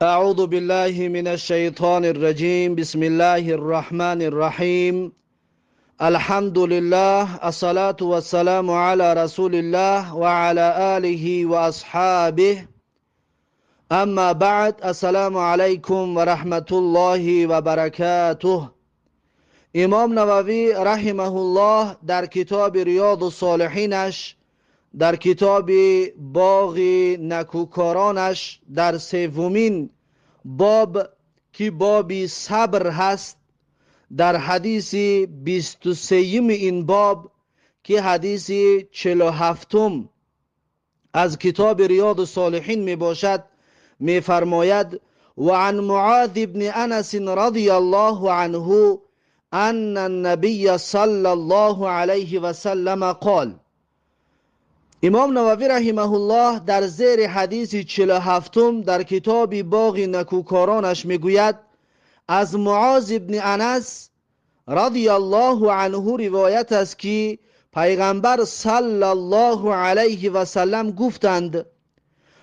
أعوذ بالله من الشيطان الرجيم. بسم الله الرحمن الرحيم. الحمد لله، الصلاة والسلام على رسول الله وعلى آله وأصحابه. أما بعد، السلام عليكم ورحمة الله وبركاته. امام نووی رحمه الله در کتاب ریاض الصالحینش، در کتاب باغ نکوکارانش، در سومین باب که باب صبر هست، در حدیث 23 این باب که حدیث 47 از کتاب ریاض الصالحین می باشد، می فرماید: و عن معاذ بن انس رضی الله عنه ان النبی صلی الله علیه و سلم قال. امام نووی رحمه الله در زیر حدیث 47 در کتاب باغ نکوکارانش میگوید: از معاذ ابن انس رضی الله عنه روایت است که پیغمبر صلی الله علیه و سلم گفتند: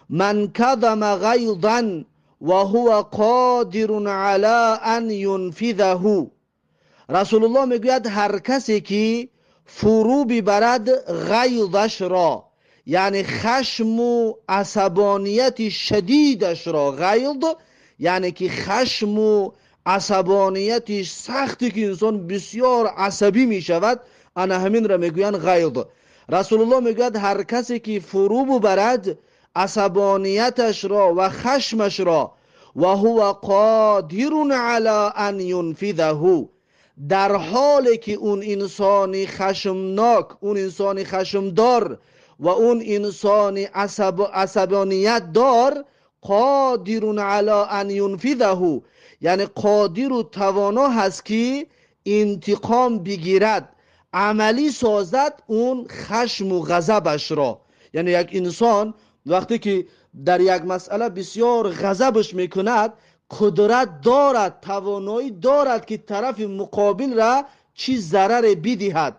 من کظم غیظا و هو قادر علی ان ینفذه. رسول الله میگوید هر کسی که فرو ببرد غیظش را، یعنی خشم و عصبانیت شدیدش را، غیظ یعنی که خشم و عصبانیت سختی که انسان بسیار عصبی می شود، انا همین را میگویند غیظ. رسول الله میگوید هر کسی که فرو ببرد عصبانیتش را و خشمش را، و هو قادر علی ان ینفذه، در حالی که اون انسان خشمناک، اون انسان خشمدار و اون انسان عصبانیت دار، قادر علی ان ینفذه، یعنی قادر و توانا هست که انتقام بگیرد، عملی سازد اون خشم و غضبش را. یعنی یک انسان وقتی که در یک مسئله بسیار غضبش میکند، قدرت دارد، توانایی دارد که طرف مقابل را چی ضرر بدهد،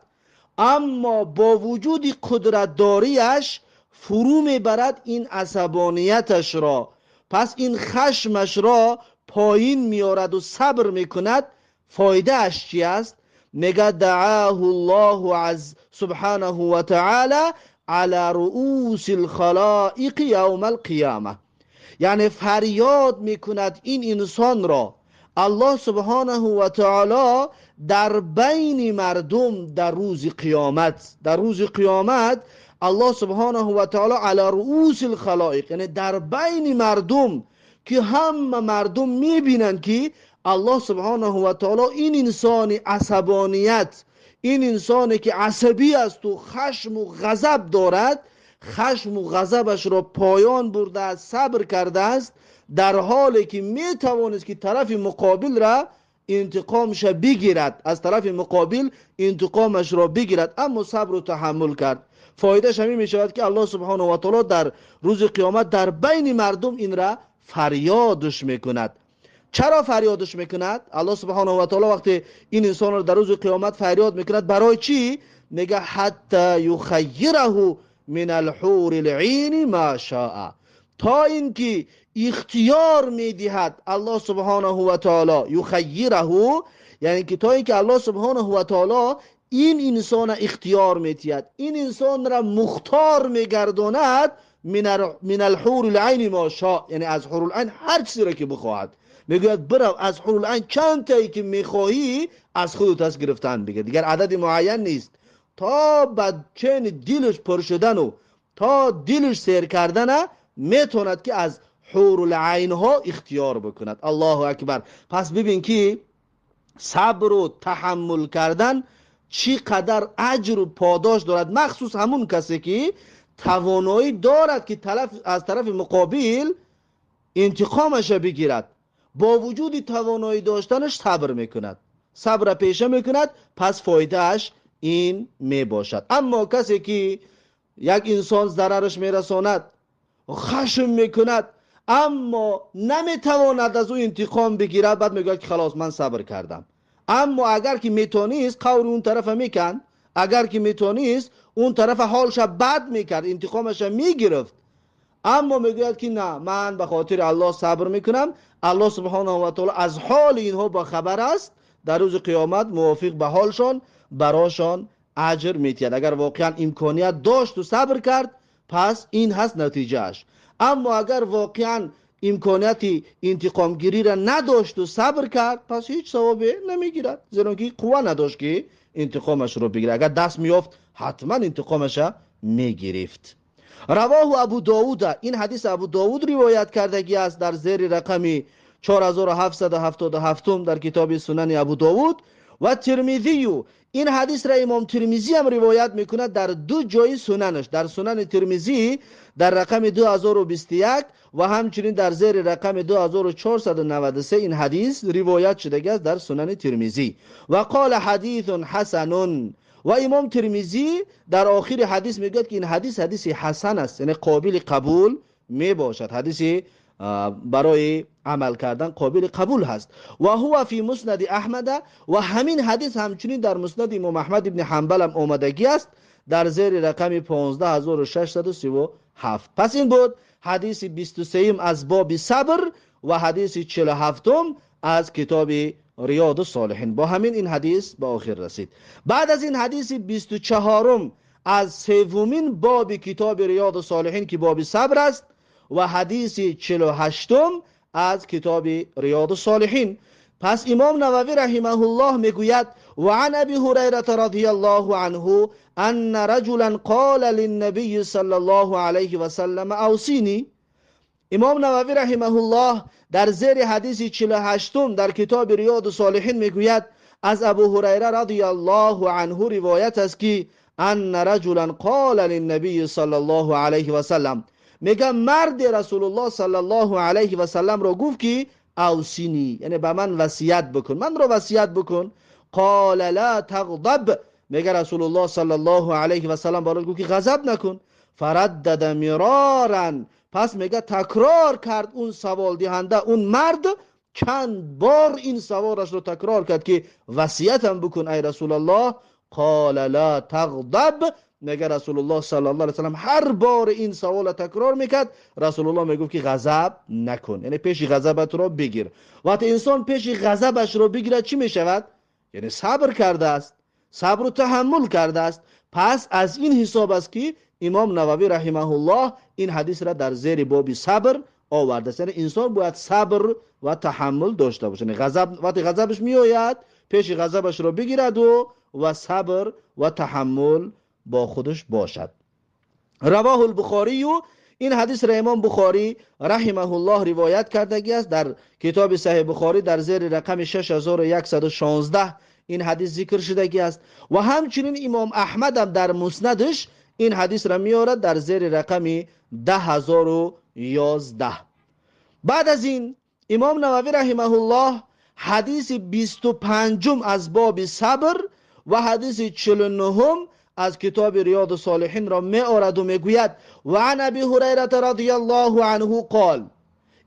اما با وجود قدرت داریش فرو میبرد این عصبانیتش را، پس این خشمش را پایین میارد و صبر میکند. فایده اش چی است؟ میگه دعاه الله عز سبحانه و تعالی علی رؤوس الخلائق یوم القیامه، یعنی فریاد میکند این انسان را الله سبحانه و تعالی در بین مردم در روز قیامت. در روز قیامت الله سبحانه و تعالی علی رؤوس الخلائق، یعنی در بین مردم که همه مردم میبینند که الله سبحانه و تعالی این انسان عصبانیت، این انسانی که عصبی است و خشم و غضب دارد، خشم و غضبش را پایان برده است، صبر کرده است، در حالی که می توانست که طرف مقابل را انتقامش بگیرد، از طرف مقابل انتقامش را بگیرد، اما صبر و تحمل کرد. فایدهش همین می شود که الله سبحانه و تعالی در روز قیامت در بین مردم این را فریادش میکند. چرا فریادش میکند؟ الله سبحانه و تعالی وقتی این انسان را در روز قیامت فریاد میکند برای چی؟ میگه حتی یخیره من الحور العین ما شاء، تا اینکه اختیار میدهد الله سبحانه و تعالی. یخیره یعنی که تا اینکه الله سبحانه و تعالی این انسان اختیار میدهد، این انسان را مختار میگرداند، من الحور العین ما شاء، یعنی از حور العین هر چیزی را که بخواهد. میگوید برو از حور العین چند تایی که میخواهی از خودت از گرفتن بگیر، دیگر عدد معین نیست، تا بچین دلش پر شدن و تا دلش سیر کردن میتواند که از حور العین ها اختیار بکند. الله اکبر. پس ببین که صبر و تحمل کردن چی قدر اجر و پاداش دارد، مخصوص همون کسی که توانایی دارد که از طرف مقابل انتقامش بگیرد، با وجود توانایی داشتنش صبر میکند، صبر پیشه میکند، پس فایدهش این میباشد. اما کسی که یک انسان ضررش میرساند، خشم میکند، اما نمیتواند از او انتقام بگیرد، بعد میگوید که خلاص من صبر کردم. اما اگر که میتونیست قور اون طرف میکند، اگر که میتونیست اون طرف حالش بد میکرد، انتقامش میگرفت، اما میگوید که نه، من به خاطر الله صبر میکنم، الله سبحانه و تعالی از حال اینها با خبر است، در روز قیامت موافق به حالشان براشان اجر میتید. اگر واقعا امکانیت داشت و صبر کرد پس این هست نتیجهش. اما اگر واقعا امکانیت انتقامگیری را نداشت و صبر کرد پس هیچ ثوابی نمیگیرد، زیرا که قوه نداشت که انتقامش رو بگیرد. اگر دست میافت حتما انتقامش میگرفت. رواه ابو داود، این حدیث ابو داود روایت کردگی است در زیر رقم 4777 در کتاب سنن ابو داود. و ترمذی، این حدیث را امام ترمذی هم روایت میکند در دو جای سننش، در سنن ترمذی در رقم 2021 و همچنین در زیر رقم 2493 این حدیث روایت شده است در سنن ترمذی. و قال حدیث حسن، و امام ترمذی در آخر حدیث میگوید که این حدیث حدیث حسن است، یعنی قابل قبول میباشد، حدیث برای عمل کردن قابل قبول هست. و هو فی مسند احمد، و همین حدیث همچنین در مسند امام احمد ابن حنبل هم آمدگی است در زیر رقم 15637. پس این بود حدیث 23 از باب صبر و حدیث 47 از کتاب ریاض الصالحین. با همین این حدیث به آخر رسید. بعد از این حدیث 24 از سومین باب کتاب ریاض الصالحین که باب صبر است و حدیث 48 از کتاب ریاض الصالحین. پس امام نووی رحمه الله میگوید و عن ابی هریره رضی الله عنه ان رجلا قال للنبی صلی الله علیه و سلم اوصینی. امام نووی رحمه الله در زیر حدیث 48 در کتاب ریاض الصالحین میگوید از ابو هریره رضی الله عنه روایت است که ان رجلا قال للنبی صلی الله علیه و سلم، میگه مرد رسول الله صلی الله علیه و سلم را گفت که اوصینی، یعنی به من وصیت بکن، من را وصیت بکن. قال لا تغضب، میگه رسول الله صلی الله علیه و سلم برای گفت که غضب نکن. فردد مرارا، پس میگه تکرار کرد اون سوال دهنده، اون مرد چند بار این سوالش رو تکرار کرد که وصیتم بکن ای رسول الله. قال لا تغضب، میگه رسول الله صلی الله علیه و سلم هر بار این سوال تکرار میکرد، رسول الله میگفت که غضب نکن، یعنی پیش غضبت رو بگیر. وقتی انسان پیش غضبش رو بگیرد چی میشود؟ یعنی صبر کرده است، صبر و تحمل کرده است. پس از این حساب است که امام نووی رحمه الله این حدیث را در زیر باب صبر آورده است. یعنی انسان باید صبر و تحمل داشته باشه، یعنی غضب وقتی غضبش میآید پیش غضبش رو بگیرد و صبر و تحمل با خودش باشد. رواه البخاری، این حدیث را امام بخاری رحمه الله روایت کردگی است در کتاب صحیح بخاری در زیر رقم 6116 این حدیث ذکر شدگی است. و همچنین امام احمد هم در مسندش این حدیث را میارد در زیر رقم 10011. بعد از این امام نووی رحمه الله حدیث 25 از باب صبر و حدیث 49 از کتاب ریاض الصالحین را می آورد و میگوید و عن ابی هریره رضی الله عنه قال،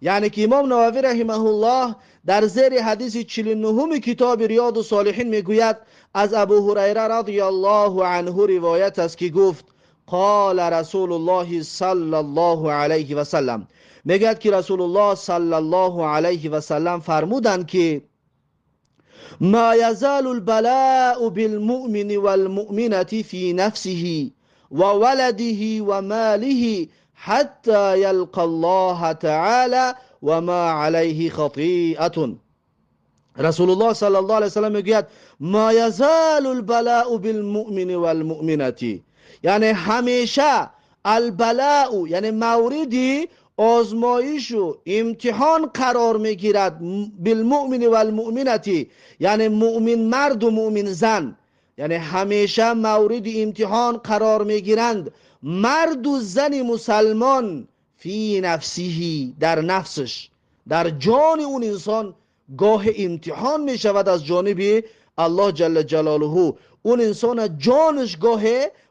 یعنی که امام نووی رحمه الله در زیر حدیث 49 کتاب ریاض الصالحین میگوید از ابو هریره رضی الله عنه روایت است که گفت قال رسول الله صلی الله علیه و سلم، میگوید که رسول الله صلی الله علیه و سلم فرمودند که ما يزال البلاء بالمؤمن والمؤمنة في نفسه وولده وماله حتى يلقى الله تعالى وما عليه خطيئة. رسول الله صلی الله علیه وسلم میگوید ما يزال البلاء بالمؤمن والمؤمنة، یعنی همیشه البلاء یعنی موردی آزمایش و امتحان قرار میگیرد، بالمؤمن والمؤمنة یعنی مؤمن مرد و مؤمن زن، یعنی همیشه مورد امتحان قرار میگیرند مرد و زن مسلمان فی نفسه، در نفسش، در جان اون انسان گاه امتحان میشود از جانب الله جل جلاله، اون انسان جانش گاه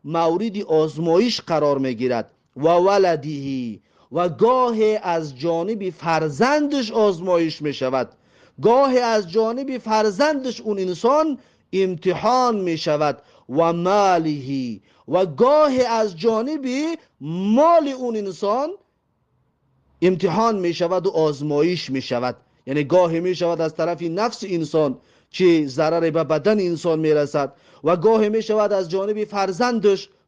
مورد آزمایش قرار میگیرد، و ولده، و گاه از جانب فرزندش آزمایش می شود، گاه از جانب فرزندش اون انسان امتحان می شود، و ماله، و گاه از جانب مال اون انسان امتحان می شود و آزمایش می شود. یعنی گاهی می شود از طرف نفس انسان چه ضرر به بدن انسان می رسد و گاهی می شود از جانب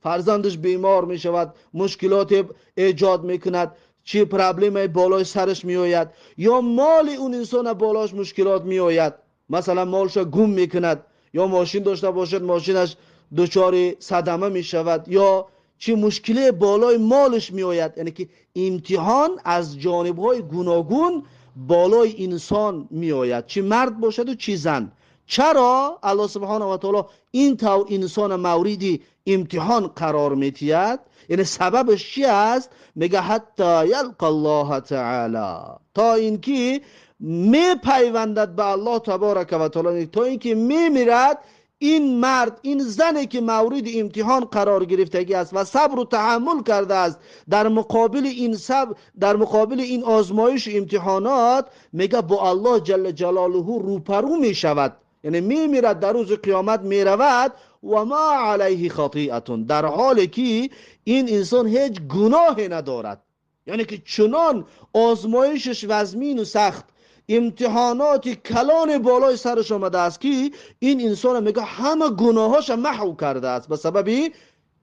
فرزندش بیمار می شود، مشکلات ایجاد می کند، چه پرابلم بالای سرش می آید، یا مال اون انسان بالاش مشکلات می آید، مثلا مالش گم می کند، یا ماشین داشته باشد ماشینش دچار صدمه می شود، یا چه مشکلی بالای مالش می آید. یعنی که امتحان از جانبهای گوناگون بالای انسان می آید، چه مرد باشد و چه زن. چرا الله سبحانه و تعالی این طور انسان مورد امتحان قرار می‌دهد؟ یعنی سببش چی است؟ میگه حتی یلقى الله تعالی، تا اینکه میپیوندد به الله تبارک و تعالی، تا اینکه میمیرد این مرد، این زنی که مورد امتحان قرار گرفتگی است و صبر و تحمل کرده است در مقابل این صبر، در مقابل این آزمایش امتحانات، میگه با الله جل جلاله روپرو میشود، یعنی میمیرد در روز قیامت میرود و ما علیه خطیئه، در حالی که این انسان هیچ گناهی ندارد. یعنی که چنان آزمایشش وزمین و سخت، امتحانات کلان بالای سرش آمده است که این انسان میگه همه گناهاش محو کرده است به سبب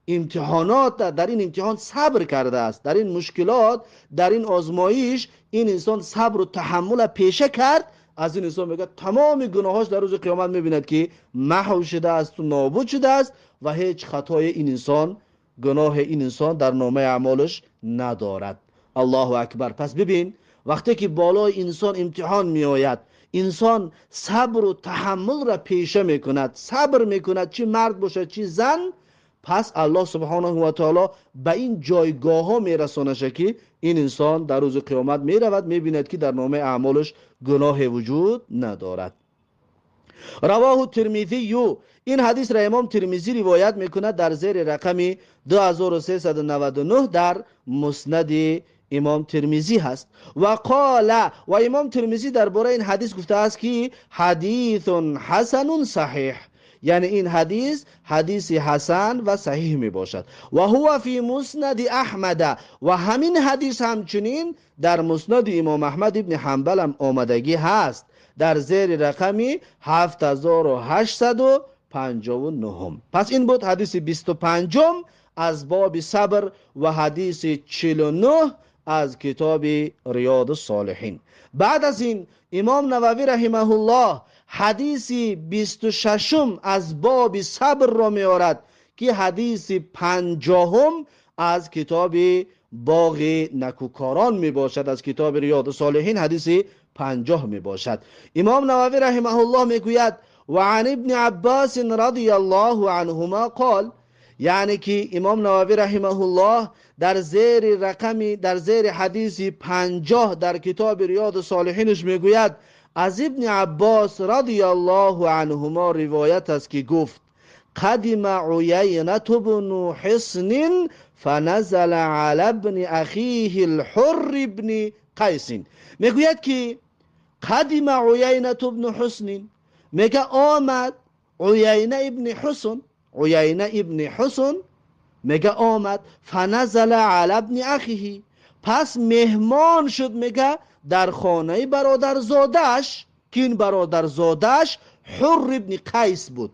امتحانات، در این امتحان صبر کرده است، در این مشکلات، در این آزمایش این انسان صبر و تحمل پیشه کرد. از این انسان میگه تمام گناهاش در روز قیامت میبیند که محو شده است و نابود شده است و هیچ خطای این انسان، گناه این انسان در نامه اعمالش ندارد. الله اکبر. پس ببین وقتی که بالای انسان امتحان می آید، انسان صبر و تحمل را پیشه میکند، صبر میکند، چی مرد باشه چی زن، پس الله سبحانه و تعالی به این جایگاه ها میرسانشه که این انسان در روز قیامت میرود، میبیند که در نامه اعمالش گناه وجود ندارد. رواه ترمذی، این حدیث را امام ترمذی روایت میکند در زیر رقم 2399 در مسند امام ترمذی هست. و قال، و امام ترمذی درباره این حدیث گفته است که حدیث حسن صحیح، یعنی این حدیث حدیث حسن و صحیح می باشد. و هو فی مسند احمد، و همین حدیث همچنین در مسند امام احمد ابن حنبل هم آمدگی هست در زیر رقم 7859. پس این بود حدیث 25 از باب صبر و حدیث 49 از کتاب ریاض الصالحین. بعد از این امام نووی رحمه الله حدیث 26 از باب صبر را میارد که حدیث 50 از کتاب باغ نکوکاران می باشد، از کتاب ریاض الصالحین حدیث 50 می باشد. امام نووی رحمه الله میگوید و عن ابن عباس رضی الله عنهما قال، یعنی که امام نووی رحمه الله در زیر رقمی، در زیر حدیث 50 در کتاب ریاض الصالحینش میگوید از ابن عباس رضی الله عنهما روایت است که گفت قدم عیینة بن حصن فنزل علی ابن اخیه الحر بن قیس. میگوید که قدم عیینة بن حصن، میگه آمد عیینه ابن حصن، عیینه ابن حصن میگه آمد فنزل علی ابن اخیه، پس مهمان شد میگه در خانه برادرزادش، که این برادرزادش حر ابن قیس بود.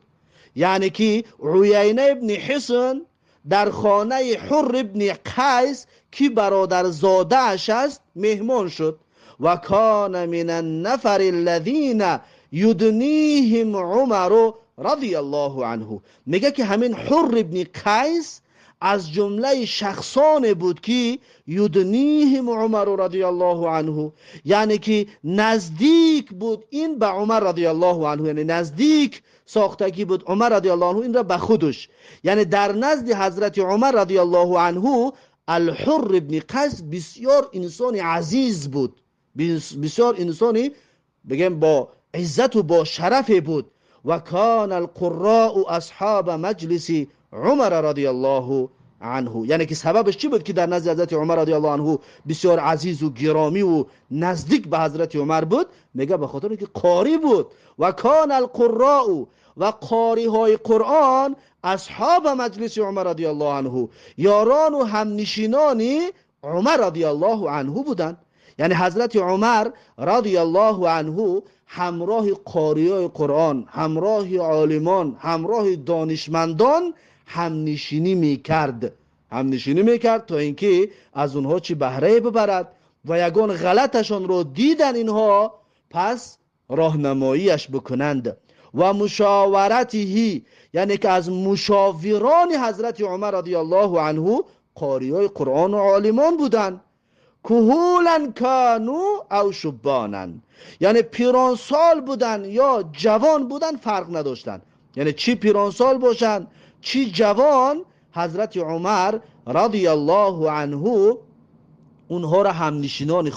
یعنی که عیینه ابن حصن در خانه حر ابن قیس که برادرزادش است مهمان شد. و کان من النفر الذین یدنیهم عمر رضی الله عنه، میگه که همین حر ابن قیس از جمله شخصان بود که یدنیهم عمر رضی الله عنه، یعنی که نزدیک بود این به عمر رضی الله عنه، یعنی نزدیک ساختگی بود عمر رضی الله عنه این را به خودش، یعنی در نزد حضرت عمر رضی الله عنه الحر ابن قیس بسیار انسان عزیز بود، بسیار انسانی بگیم با عزت و با شرف بود. و کان القراء اصحاب مجلس عمر رضی الله عنه، یعنی که سببش چی بود که در نزد حضرت عمر رضی الله عنه بسیار عزیز و گرامی و نزدیک به حضرت عمر بود؟ میگه به خاطر اینکه قاری بود. و کان القراء، و قاری های قرآن اصحاب مجلس عمر رضی الله عنه، یاران و همنشینانی Умар радиаллоҳу анҳу буданд. Яъне ҳазрати Умар радиаллоҳу анҳу ҳамроҳи қориёи Қуръон, ҳамроҳи олимон, ҳамроҳи донишмандон ҳамнишинӣ мекард. Ҳамнишинӣ мекард то инки аз онҳо чӣ баҳрае бибарад ва ягон ғалаташонро дидан инҳо, пас роҳнамоияш бикунанд. Ва мушоваратиҳи, яъне ки аз мушовирони ҳазрати Умар радиаллоҳу анҳу қориёи Қуръон ва олимон буданд. Куҳулан кану ав шуббонан, яъне пиронсол буданд ё ҷавон буданд фарқ надоштанд. Яъне чӣ пиронсол бошанд чӣ ҷавон, ҳазрати Умар радиаллоҳу анҳу онҳоро ҳамнишинони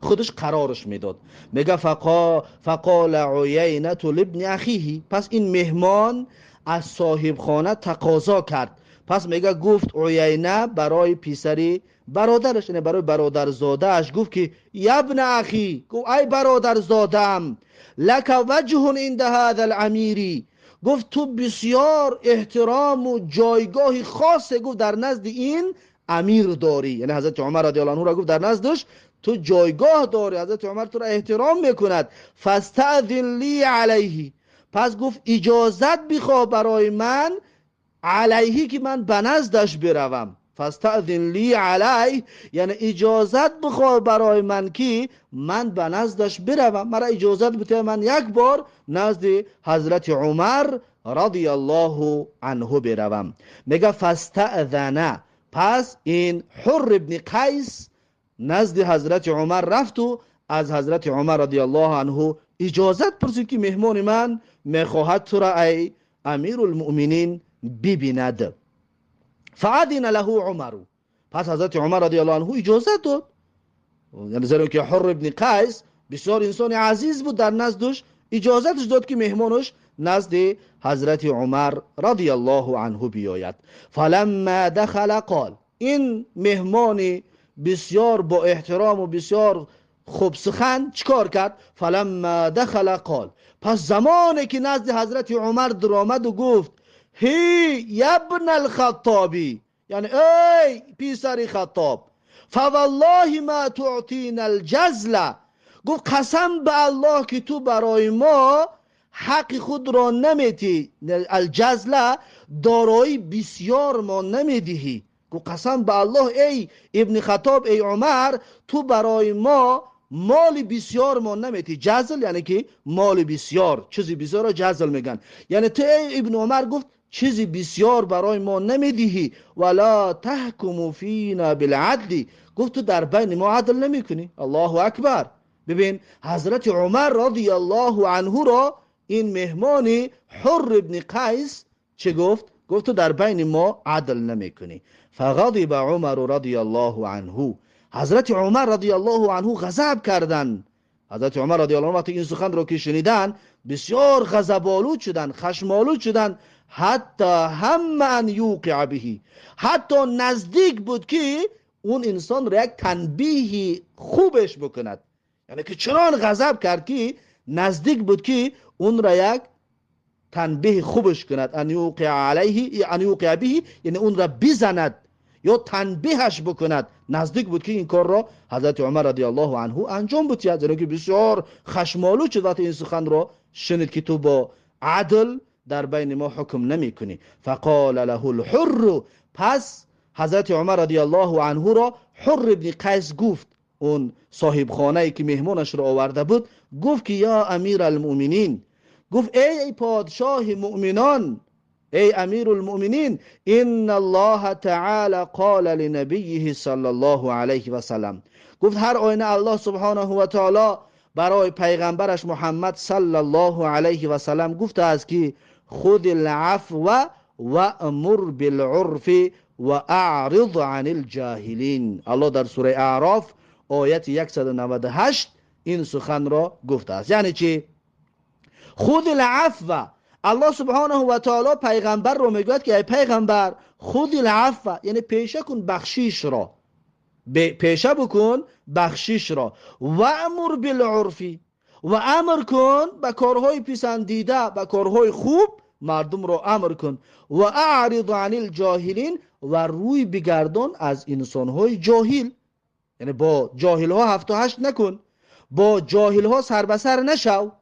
худаш қарораш медод. Мега фақола Уяйнату либни ахиҳи, пас ин меҳмон аз соҳибхона тақозо кард. Пас мега гуфт Уяйна барои писари бародараш, яъне барои бародарзодааш гуфт ки ябна ахи, гуфт ай бародарзодаам, лака ваҷҳун инда ҳаза ал-амири, гуфт ту бисёр эҳтирому ҷойгоҳи хосе гуфт дар назди ин амир дорӣ. Яъне ҳазрати Умар радиаллоҳу анҳу ро гуфт дар наздаш ту ҷойгоҳ дорӣ, ҳазрати Умар туро эҳтиром мекунад. Фастаъзин ли алайҳи, пас гуфт иҷозат бихоҳ барои ман алайҳи ки ман ба наздаш биравам. Фастаъзин ли алайҳ, яъне иҷозат бихоҳ барои ман ки ман ба наздаш биравам, мара иҷозат бите ман як бор назди ҳазрати Умар радиаллоҳу анҳу биравам. Мега фастаъзана, пас ин Ҳурр ибни Қайс назди ҳазрати Умар рафту аз ҳазрати Умар радиаллоҳу анҳу иҷозат пурсид ки меҳмони ман мехоҳад тура ай амирулмуъминин бибинад. فعدن له عمر، پس حضرت عمر رضی الله عنه اجازه داد. یعنی زیرا که حر ابن قیس بسیار انسان عزیز بود، در نزدش اجازتش داد که مهمانش نزد حضرت عمر رضی الله عنه بیاید. فلما دخل قال، این مهمان بسیار با احترام و بسیار خوب سخن چیکار کرد؟ فلما دخل قال، پس زمانی که نزد حضرت عمر درآمد و گفت هی یبن الخطابی، یعنی ای پیسری خطاب، فوالله ما تعطینا الجزل، گفت قسم به الله که تو برای ما حق خود را نمیدی، الجزل دارایی بسیار ما نمیدهی. گفت قسم به الله ای ابن خطاب، ای عمر، تو برای ما مال بسیار ما نمیدی. جزل یعنی که مال بسیار، چیزی بسیار را جزل میگن. یعنی تو ای ابن عمر گفت چیزی بسیار برای ما نمیدهی. ولا تحکم فینا بالعدل، گفت تو در بین ما عدل نمیکنی. الله اکبر. ببین حضرت عمر رضی الله عنه را این مهمان حر ابن قیس چه گفت؟ گفت تو در بین ما عدل نمیکنی. فغضب عمر رضی الله عنه، حضرت عمر رضی الله عنه غضب کردند. حضرت عمر رضی الله عنه وقتی این سخن رو که شنیدن بسیار غضب آلود شدن، خشم آلود شدن. حتی هم ان یوقع به، حتی نزدیک بود که اون انسان را یک تنبیه خوبش بکند. یعنی که چنان غضب کرد که نزدیک بود که اون را یک تنبیه خوبش کند. ان یوقع علیه، ان یوقع به، یعنی اون را بزند یا تنبیهش بکند. نزدیک بود که این کار را حضرت عمر رضی الله عنه انجام بده، زیرا که بسیار خشمالود شد وقتی این سخن را شنید که تو با عدل در بین ما حکم نمی کنی. فقال له الحر، پس حضرت عمر رضی الله عنه را حر ابن قیس گفت، اون صاحب خانه ای که مهمانش را آورده بود، گفت که یا امیر المؤمنین، گفت ای پادشاه مؤمنان، ای امیر المؤمنین، ان الله تعالی قال لنبیه صلی الله علیه و سلم، گفت هر آینه الله سبحانه و تعالی برای پیغمبرش محمد صلی الله علیه و سلم گفته است که خذ العفو وامر بالعرف واعرض عن الجاهلین. الله در سوره اعراف آیت 198 این سخن را گفته است. یعنی چی؟ خذ العفو، الله سبحانه و تعالی پیغمبر رو میگوید که ای پیغمبر خذ العفو، یعنی پیشه کن بخشیش را، پیشه بکن بخشیش را، و امر بالعرف، و امر کن به کارهای پسندیده، به کارهای خوب مردم را امر کن، و اعرض عن الجاهلین، و روی بگردان از انسانهای جاهل. یعنی با جاهل ها 7 و 8 نکن، با جاهل ها سر به سر نشو،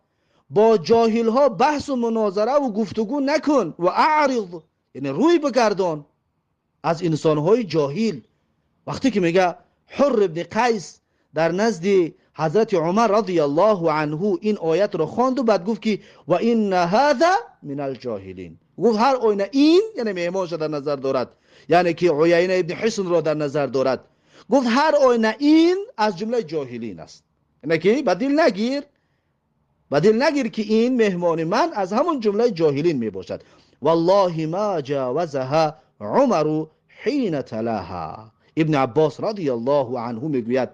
با جاهل ها بحث و مناظره و گفتگو نکن. و اعرض، یعنی روی بگردان از انسان های جاهل. وقتی که میگه حر ابن قیس در نزد حضرت عمر رضی الله عنه این آیت رو خواند و بعد گفت که و این هذا من الجاهلین، گفت هر آینه این، یعنی مهمانش در نظر دارد، یعنی که عیینه ابن حصن را در نظر دارد، گفت هر آینه این از جمله جاهلین است. یعنی که بدیل نگیر، بدیل نگیر که این مهمان من از همون جمله جاهلین می باشد. والله ما جاوزها عمر حین تلاها. ابن عباس رضی الله عنه میگوید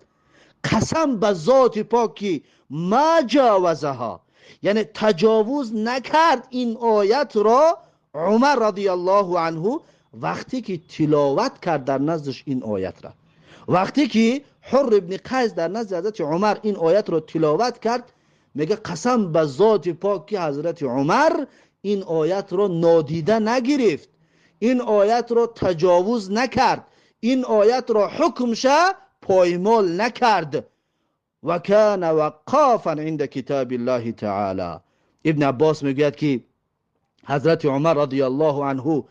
قسم به ذات پاکی ما جاوزها، یعنی تجاوز نکرد این آیت را عمر رضی الله عنه وقتی که تلاوت کرد در نزدش این آیت را. وقتی که حر ابن قیس در نزد حضرت عمر این آیت را تلاوت کرد، میگه قسم به ذات پاکی حضرت عمر این آیت را نادیده نگرفت، این آیت را تجاوز نکرد، این آیت را حکمش پایمال نکرد. و کان وقافا عند کتاب الله تعالی. ابن عباس میگوید که حضرت عمر رضی الله عنه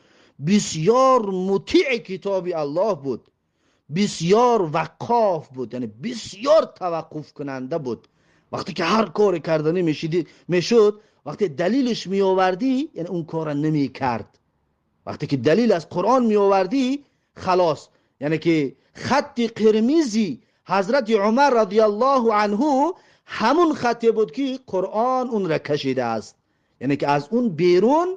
بسیار مطیع کتاب الله بود، بسیار وقاف بود، یعنی بسیار توقف کننده بود. وقتی که هر کار کردنی میشد، وقتی دلیلش می آوردی یعنی اون کار نمی کرد. وقتی که دلیل از قرآن می آوردی خلاص، یعنی که خط قرمزی حضرت عمر رضی الله عنه همون خطی بود که قرآن اون را کشیده است، یعنی که از اون بیرون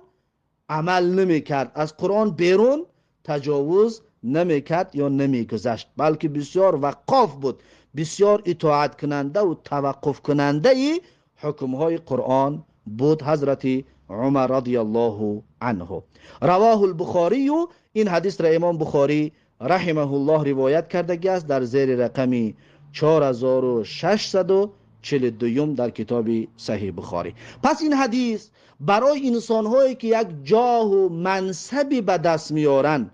عمل نمی کرد، از قرآن بیرون تجاوز نمی کرد یا نمی گذشت، بلکه بسیار وقاف بود، بسیار اطاعت کننده و توقف کننده ای حکمهای قرآن بود حضرت عمر رضی الله عنه. رواه البخاری، این حدیث را امام بخاری رحمه الله روایت کرده است در زیر رقم 4642 در کتاب صحیح بخاری. پس این حدیث برای انسانهایی که یک جاه و منصبی به دست میارن،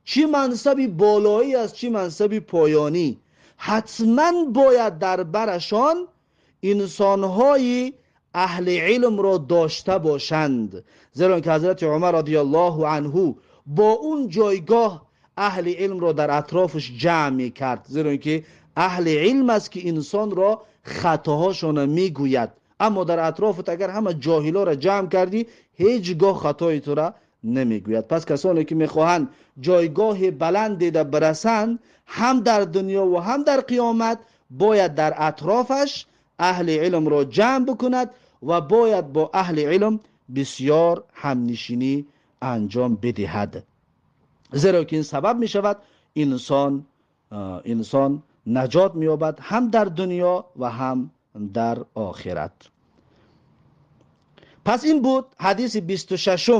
چی منصبی بالایی است چی منصبی پایانی، حتما باید در برشان انسانهای اهل علم را داشته باشند، زیرا که حضرت عمر رضی الله عنه با اون جایگاه اهل علم را در اطرافش جمع میکرد، زیرا که اهل علم است که انسان را خطاهاشان میگوید. اما در اطرافت اگر همه جاهلا را جمع کردی هیچگاه خطای تو را نمیگوید. پس کسانی که میخواهند جایگاه بلندی در برسند هم در دنیا و هم در قیامت، باید در اطرافش اهل علم را جمع بکند و باید با اهل علم بسیار همنشینی انجام بدهد، زیرا که این سبب می شود انسان نجات می یابد هم در دنیا و هم در آخرت. پس این بود حدیث 26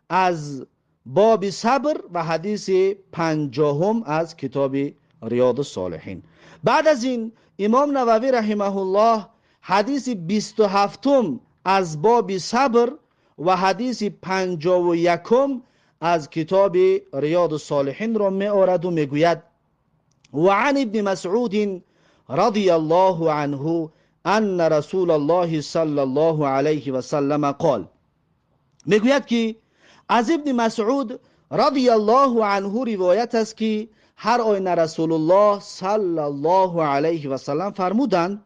از باب صبر و حدیث 50 از کتاب ریاض الصالحین. بعد از این امام نووی رحمه الله حدیث 27 از باب صبر و حدیث 51 از کتاب ریاض الصالحین را می آورد و می گوید و عن ابن مسعود رضی الله عنه ان رسول الله صلی الله علیه و سلم قال. می گوید که از ابن مسعود رضی الله عنه روایت است که هر آینه رسول الله صلی الله علیه و سلم فرمودند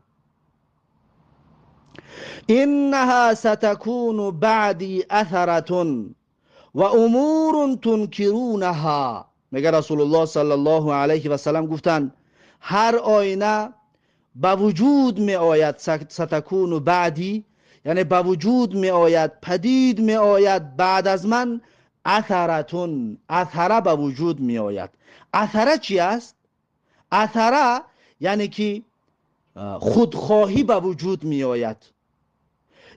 انها ستكون بعدی اثرة و امور تنکرونها. میگه رسول الله صلی الله علیه و سلم گفتند هر آینه به وجود می آید، ستکون بعدی یعنی به وجود می آید، پدید می آید بعد از من، اثرتون، اثره به وجود می آید. اثره چی است؟ اثره یعنی که خودخواهی به وجود می آید.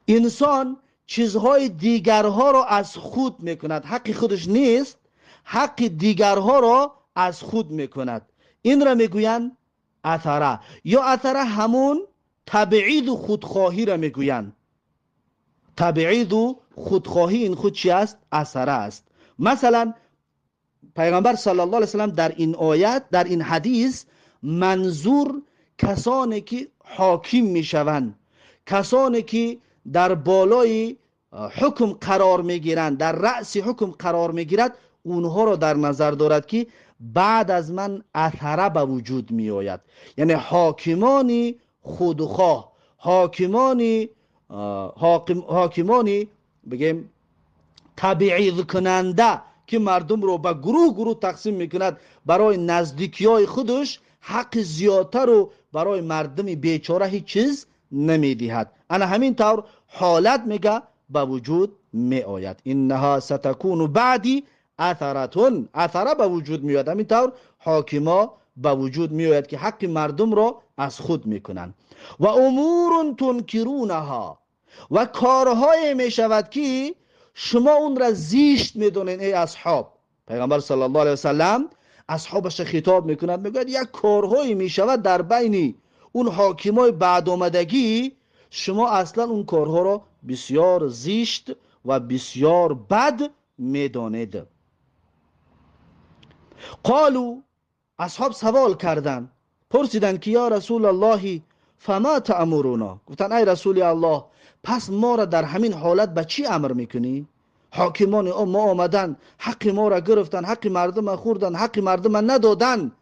انسان چیزهای دیگرها را از خود می کند، حق خودش نیست، حق دیگرها را از خود می کند. این را می گویند اثره. یا اثره همون تبعید و خودخواهی را می گویند. تبعید و خودخواهی این خود چی است؟ اثره است. مثلا پیغمبر صلی الله علیه وسلم در این آیت، در این حدیث منظور کسانی که حاکم میشوند، کسانی که در بالای حکم قرار میگیرند، در رأس حکم قرار میگیرد، اونها را در نظر دارد که بعد از من اثره به وجود می آید. یعنی حاکمانی خودخواه، حاکمانی بگیم تبعیض کننده که مردم رو به گروه گروه تقسیم میکند، برای نزدیکی های خودش حق زیادتر و برای مردم بیچاره هیچ چیز نمیدهد. انا همین طور حالت میگه به وجود می آید. انها ستکون بعدی اثرتون، اثره به وجود می آید. همین طور حاکما به وجود می آید که حق مردم را از خود میکنند. و امور تنکرونها، و کارهای می شود که شما اون را زیشت میدونین ای اصحاب. پیغمبر صلی الله علیه وسلم اصحابش خطاب میکند، میگوید یک کارهایی میشود در بین اون حاکمای بعد آمدگی، شما اصلا اون کارها را بسیار زیشت و بسیار بد میدانید. قالو، اصحاب سوال کردند، پرسیدند که یا رسول الله فما تأمرونا، گفتند ای رسول الله پس ما را در همین حالت به چی امر میکنی؟ حاکمان ما آمدن حق ما را گرفتن، حق مردم خوردن، حق مردم ندادن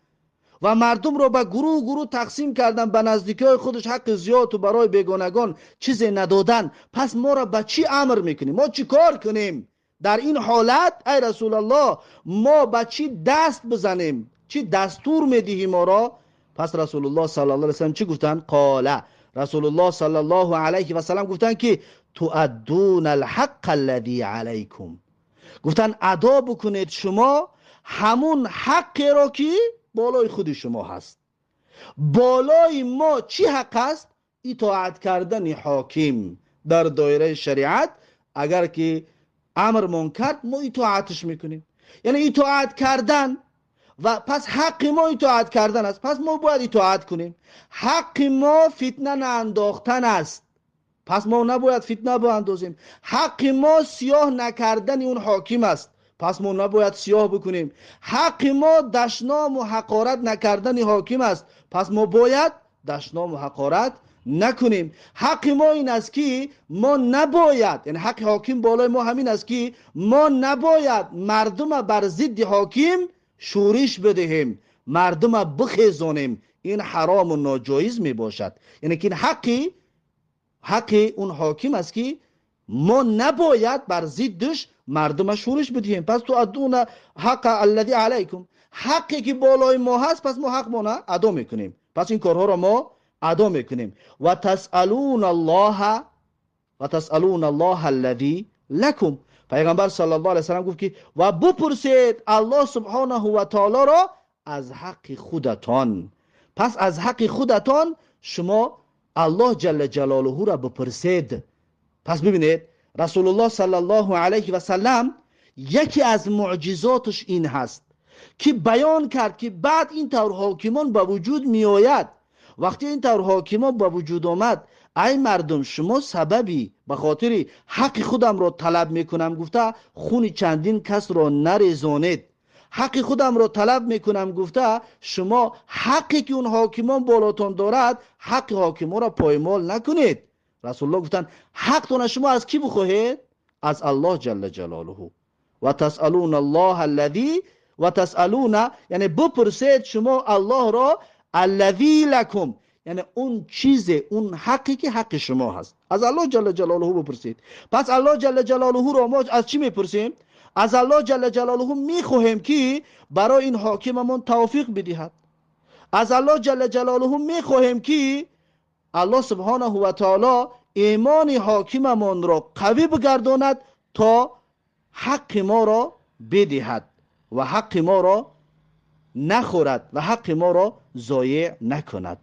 و مردم را به گروه گروه تقسیم کردن، به نزدیکی های خودش حق زیاد و برای بیگانگان چیزی ندادن، پس ما را به چی امر میکنی؟ ما چی کار کنیم در این حالت؟ ای رسول الله ما به چی دست بزنیم؟ چی دستور میدهی ما را؟ پس رسول الله صلی الله علیه وسلم چی گفتن؟ قال، رسول الله صلی الله علیه و سلم گفتن که تؤدون الحق الذی علیکم، گفتن ادا بکنید شما همون حقی را که بالای خود شما هست. بالای ما چی حق هست؟ اطاعت کردن حاکم در دایره شریعت. اگر که امرمون کرد ما اطاعتش میکنیم، یعنی اطاعت کردن، و پس حق ما اطاعت کردن است، پس ما باید اطاعت کنیم. حق ما فتنه نانداختن است، پس ما نباید فتنه باندازیم. حق ما سیاه نکردن اون حاکم است، پس ما نباید سیاه بکنیم. حق ما دشنام و حقارت نکردن حاکم است، پس ما باید دشنام و حقارت نکنیم. حق ما این است که ما نباید، یعنی حق حاکم بالای ما همین است که ما نباید مردم بر ضد حاکم شورش بدهیم، مردم بخیزانیم. این حرام و ناجایز می باشد. یعنی که این حق اون حاکم است که ما نباید بر ضدش مردم شورش بدهیم. پس تو ادون حق الذی علیکم، حقی که بالای ما هست پس ما حق ما ادا میکنیم، پس این کارها را ما ادا میکنیم. و تسالون الله، و تسالون الله الذی لکم، پیغمبر صلی الله علیه وسلم گفت که و بپرسید الله سبحانه و تعالی را از حق خودتان. پس از حق خودتان شما الله جل جلاله را بپرسید. پس ببینید رسول الله صلی الله علیه و سلم یکی از معجزاتش این هست که بیان کرد که بعد این طور حاکمان به وجود می آید. وقتی این طور حاکمان به وجود آمد، ای مردم شما سببی به خاطر حق خودم را طلب میکنم گفته خون چندین کس را نریزانید. حق خودم را طلب میکنم گفته شما حقی که اون حاکمان بالاتان دارد حق حاکمان را پایمال نکنید. رسول الله گفتن حقتون شما از کی بخواهید؟ از الله جل جلاله. و تسالون الله الذی، و تسالون یعنی بپرسید شما الله را، الذی لکم یعنی اون چیز، اون حقی که حق شما هست، از الله جل جلاله بپرسید. پس الله جل جلاله را ما از چی میپرسیم؟ از الله جل جلاله میخواهیم که برای این حاکممون توفیق بدهد. از الله جل جلاله میخواهیم که الله سبحانه و تعالی ایمان حاکممون را قوی بگرداند تا حق ما را بدهد و حق ما را نخورد و حق ما را ضایع نکند.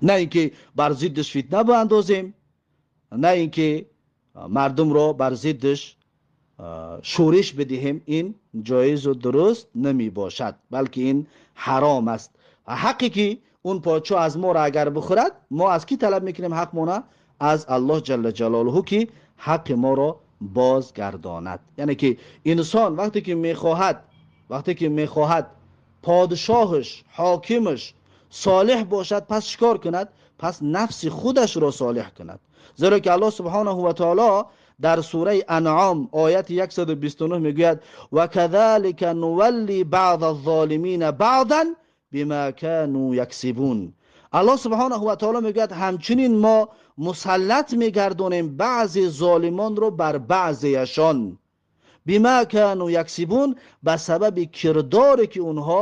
نه اینکه بر ضدش فتنه باندازیم، نه اینکه مردم را بر ضدش شورش بدهیم، این جایز و درست نمی باشد، بلکه این حرام است. حقی که اون پادشاه از ما را اگر بخورد، ما از کی طلب میکنیم حق ما؟ از الله جل جلاله که حق ما را بازگرداند. یعنی که انسان وقتی که میخواهد подшоҳаш, ҳокимаш солеҳ бошад, пас чикор кунад? Пас нафси худашро солеҳ кунад. Зеро ки Аллоҳ субҳонаҳу ва таоло дар сураи Анъом ояти 129 мегӯяд: ва казалика нувалли баъза золимина баъзан бима кану яксибун. Аллоҳ субҳонаҳу ва таоло мегӯяд ҳамчунин мо мусаллат мегардонем баъзе золимонро бар баъзеяшон, бима кану яксибун, ба сабаби кирдоре ки онҳо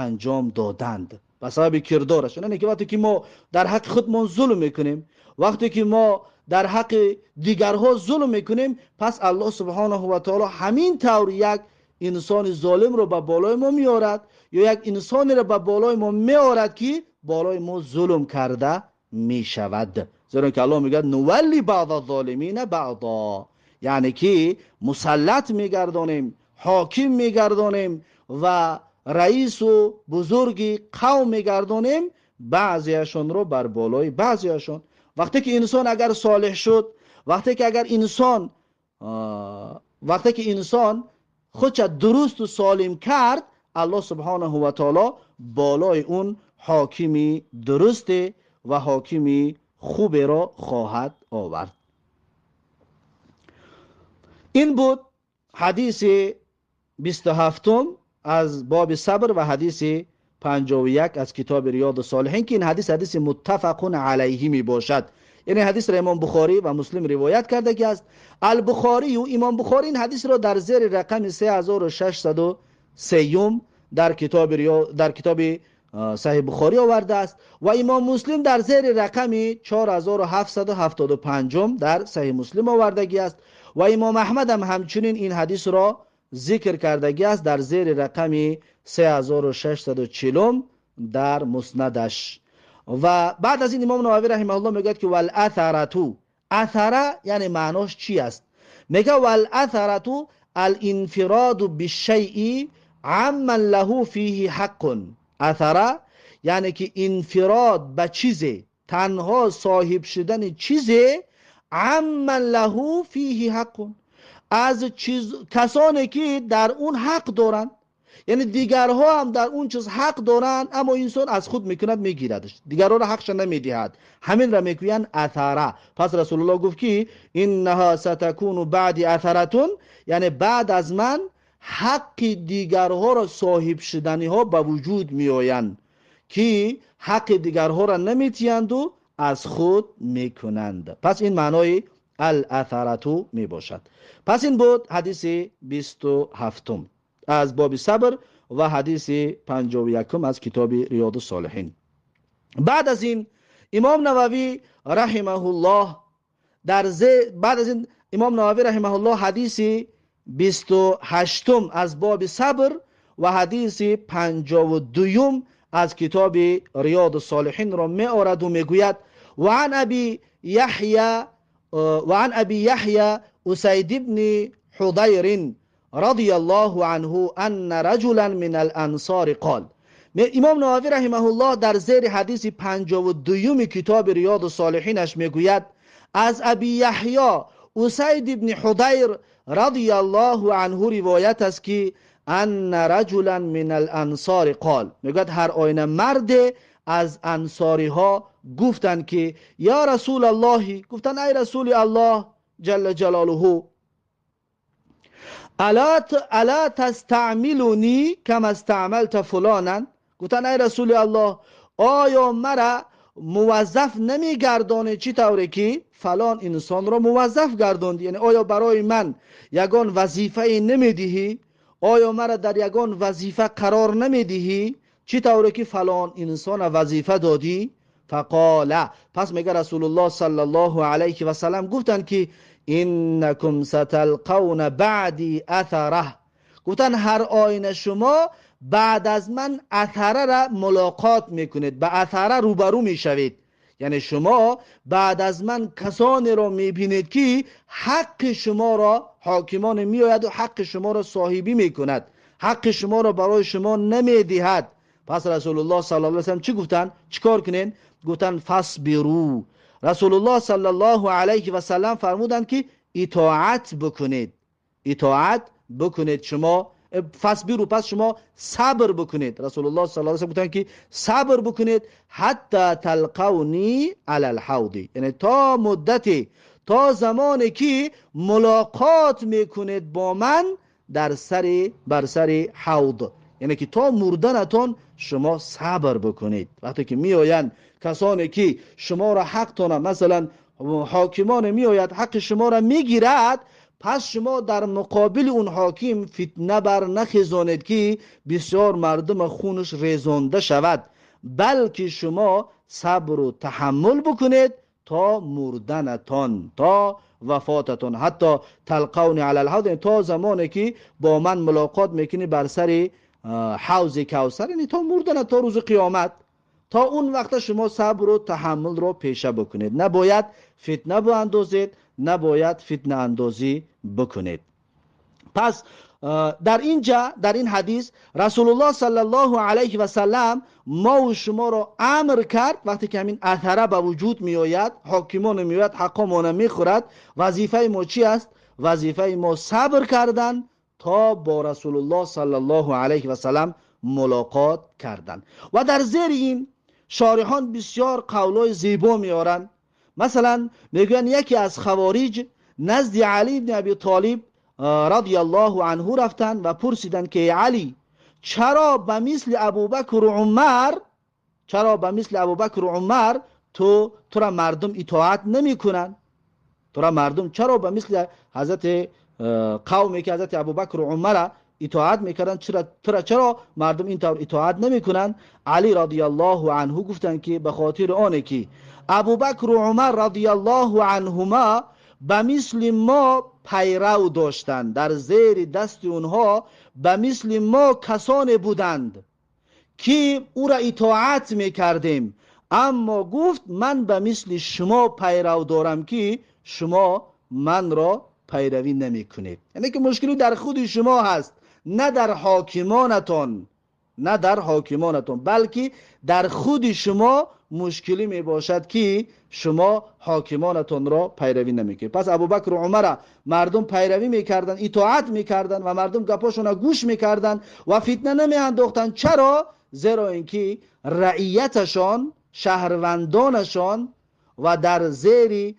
анҷом доданд, ба сабаби кирдорашон. Яъне ки вақте ки мо дар ҳаққи худмон зулм мекунем, вақте ки мо дар ҳаққи дигарҳо зулм мекунем, пас Аллоҳ субҳонаҳу ва таоло ҳамин тавр як инсони золимро ба болои мо меорад ё як инсонеро ба болои мо меорад ки болои мо зулм карда мешавад. Зеро ки Аллоҳ мегӯяд нувалли баъза золимина баъза, яъне ки мусаллат мегардонем, ҳоким мегардонем ва раису бузурги қавм мегардонем баъзеашонро бар болои баъзеашон. Вақте ки инсон агар солеҳ шуд, вақте ки агар инсон, вақте ки инсон худша дурусту солим кард, Аллоҳ субҳонаҳу ва таоло болои он ҳокими дурусте ва ҳокими хуберо хоҳад овард. Ин буд ҳадиси 27 аз боби сабр ва ҳадиси 51 аз китоби Риёду Солиҳин, ки ин ҳадис ҳадиси муттафақун алайҳи мебошад. Яъне ҳадисро Имом Бухорӣ ва Муслим ривоят кардагӣ аст. Албухорию Имом Бухорӣ ин ҳадисро дар зери рақами 3603 дар китоби Саҳиҳ Бухорӣ овардааст ва Имом Муслим дар зери рақами 4775 дар Саҳиҳ Муслим овардагӣ аст ва Имом Аҳмад ҳам ҳамчунин ин ҳадисро зикр кардагӣ аст дар зери рақами 3640 дар муснадаш. Ва баъд аз ин Имом Нававӣ раҳимаҳуллоҳ мегӯяд ки вал-асарату, асара яъне маънош чи аст? Мегӯяд вал-асарату ал-инфираду бишшайъи амман лаҳу фиҳи ҳаққун. Асара яъне ки инфирод ба чизе, танҳо соҳиб шудани чизе, амман лаҳу фиҳи ҳаққун, аз касоне ки дар он ҳақ доранд, яъне дигарҳо ҳам дар он чиз ҳақ доранд, аммо инсон аз худ мекунад, мегирадаш, дигарҳоро ҳақша намедиҳад. Ҳаминро мегӯянд асара. Пас Расулуллоҳ гуфт ки иннаҳа сатакуну баъди асаратун, яъне баъд аз ман ҳаққи дигарҳоро соҳиб шуданиҳо ба вуҷуд меоянд ки ҳаққи дигарҳоро наметиҳанду аз худ мекунанд. Пас ин маънои ал-асарату мебошад. Пас ин буд ҳадиси 27 аз боби сабр ва ҳадиси 51 аз китоби Риёду Солиҳин. Баъд аз ин Имом Нававӣ раҳимаҳуллоҳ баъд аз ин Имом Нававӣ раҳимаҳуллоҳ ҳадиси 28 аз боби сабр ва ҳадиси 52 аз китоби Риёду Солиҳинро меораду мегӯяд: ва ан аби Яҳя, ва ан аби Яҳя Усайд ибни Ҳудайр радияллоҳу анҳу анна раҷулан минал ансори қол. Имом Нававӣ раҳимаҳуллоҳ дар зери ҳадиси 52 китоби Риёду Солиҳинаш мегӯяд аз аби Яҳё Усайд ибни Ҳудайр радияллоҳу анҳу ривоят аст ки анна раҷулан минал ансори қол. Мегӯяд ҳар оина марде аз ансориҳо гуфтанд ки ё расулаллоҳи, гуфтанд ай расули Аллоҳ ҷалла ҷалолуҳу, ала тастаъмилуни кама стаъмалта фулонан. Гуфтанд ай расули Аллоҳ, оё мара муваззаф намегардонӣ чӣ тавре ки фалон инсонро муваззаф гардондӣ? Яъне оё барои ман ягон вазифае намедиҳӣ? Оё мара дар ягон вазифа қарор намедиҳӣ чӣ тавре ки фалон инсона вазифа додӣ? Фақола, пас мега Расулуллоҳ саллаллоҳу алайҳи васаллам гуфтанд ки иннакум саталқавна баъди асараҳ. Гуфтанд ҳар оина шумо баъд аз ман асарара мулоқот мекунед, ба асара рӯбарӯ мешавед. Яъне шумо баъд аз ман касонеро мебинед ки ҳаққи шуморо ҳокимоне меояду ҳаққи шуморо соҳибӣ мекунад, ҳаққи шуморо барои шумо намедиҳад. Пас Расулуллоҳ саллаллоҳу алайҳи васаллам чӣ гуфтанд? Чӣ кор кунед? Гуфтанд фасбиру. Расулуллоҳ саллаллоҳу алайҳи васаллам фармуданд ки итоат бикунед, итоат бикунед шумо فاصبروا، پس شما صبر بکنید. رسول الله صلی الله علیه و گفتند که صبر بکنید حتی تلقونی علی الحوض، یعنی تا مدتی، تا زمانی که ملاقات میکنید با من در سر بر سر حوض، یعنی که تا مردنتان شما صبر بکنید. وقتی که میآیند کسانی که شما را حقتان، مثلا حاکمان میآید حق شما را میگیرد، پس شما در مقابل اون حاکم فتنه بر نخیزانید که بسیار مردم خونش ریزانده شود، بلکه شما صبر و تحمل بکنید تا مردنتان، تا وفاتتان، حتی تلقونی علی الحوض، تا زمانی که با من ملاقات میکنی بر سر حوض کوثر، یعنی تا مردن، تا روز قیامت، تا اون وقت شما صبر و تحمل رو پیشه بکنید. نباید فتنه باندازید، نباید فتنه اندازی بکنید. پس در اینجا در این حدیث رسول الله صلی الله علیه و سلم ما و شما را امر کرد، وقتی که همین اثره به وجود می آید، حاکمان می آید، حقامان می خورد، وظیفه ما چی است؟ وظیفه ما صبر کردن تا با رسول الله صلی الله علیه و سلم ملاقات کردن. و در زیر این شارحان بسیار قولای زیبا میارند. مثلا میگویند یکی از خوارج نزد علی بن ابی طالب رضی الله عنه رفتند و پرسیدند که علی چرا به مثل ابوبکر و عمر، چرا به مثل ابوبکر و عمر تو را مردم اطاعت نمیکنند؟ تو را مردم چرا به مثل حضرت قومی که حضرت ابوبکر و عمر اطاعت میکردند، چرا مردم اینطور اطاعت نمیکنند؟ علی رضی الله عنه گفتند که به خاطر آنه که ابوبکر و عمر رضی الله عنهما به مثل ما پیرو داشتند، در زیر دست اونها به مثل ما کسانی بودند که او را اطاعت میکردیم، اما گفت من به مثل شما پیرو دارم که شما من را پیروی نمی کنید. یعنی که مشکلی در خود شما هست، نه در حاکمانتان، نه در حاکمانتان، بلکه در خود شما مشکلی می باشد که شما حاکمانتان را پیروی نمی کنید. پس ابوبکر و عمر مردم پیروی میکردند، اطاعت میکردند و مردم گپاشون گوش میکردند و فتنه نمی انداختند. چرا؟ زیرا اینکه رعیتشان، شهروندانشان و در زیر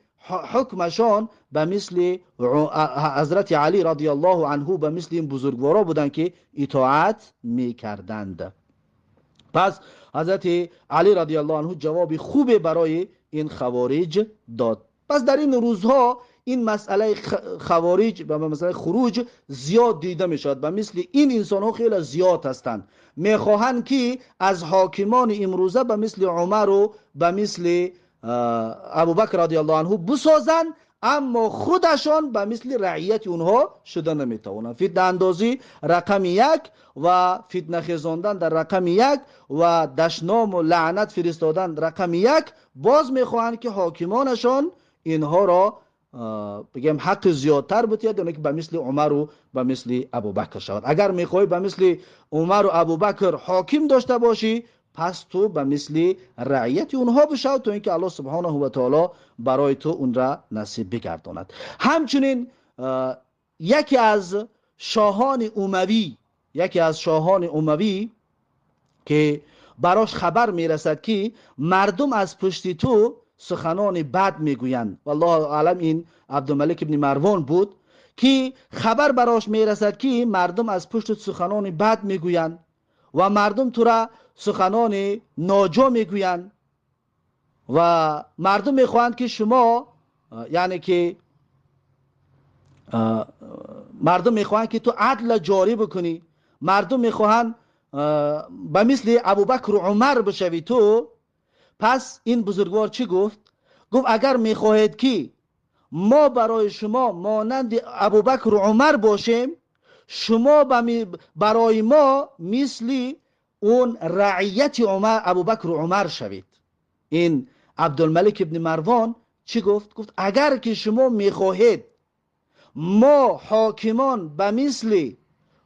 حکمشان به مثل حضرت علی رضی الله عنه، به مثل این بزرگوارا بودند که اطاعت میکردند. پس حضرت علی رضی الله عنه جواب خوب برای این خوارج داد. پس در این روزها این مسئله خوارج و مسئله خروج زیاد دیده می شود. به مثل این انسان ها خیلی زیاد هستند، میخواهند که از حاکمان امروزه به مثل عمر و به مثل ابوبکر رضی الله عنه بسازند، اما خودشان به مثل رعیت اونها شده نمیتوانند. فتنه اندازی رقم یک و فتنه خیزاندن در رقم یک و دشنام و لعنت فرستادن رقم یک، باز میخواهند که حاکمانشان اینها را بگیم حق زیادتر بتید، یعنی که به مثل عمر و به مثل ابوبکر شود. اگر میخوای به مثل عمر و ابوبکر حاکم داشته باشی، پس تو به مثل رعیت اونها بشو تا اینکه الله سبحانه و تعالی برای تو اون را نصیب بگرداند. همچنین یکی از شاهان اموی، یکی از شاهان اموی که براش خبر میرسد که مردم از پشت تو سخنان بد میگویند، والله اعلم این عبدالملک ابن مروان بود که خبر براش میرسد که مردم از پشت سخنان بد میگویند و مردم تو را سخنان ناجا میگویند و مردم میخواهند که شما، یعنی که مردم میخواهند که تو عدل جاری بکنی، مردم میخواهند به مثل ابوبکر و عمر بشوی تو. پس این بزرگوار چی گفت؟ گفت اگر میخواهید که ما برای شما مانند ابوبکر و عمر باشیم، شما برای ما مثل اون رعیت عمر، ابوبکر و عمر شوید. این عبدالملک ابن مروان چی گفت؟ گفت اگر که شما میخواهید ما حاکمان به مثل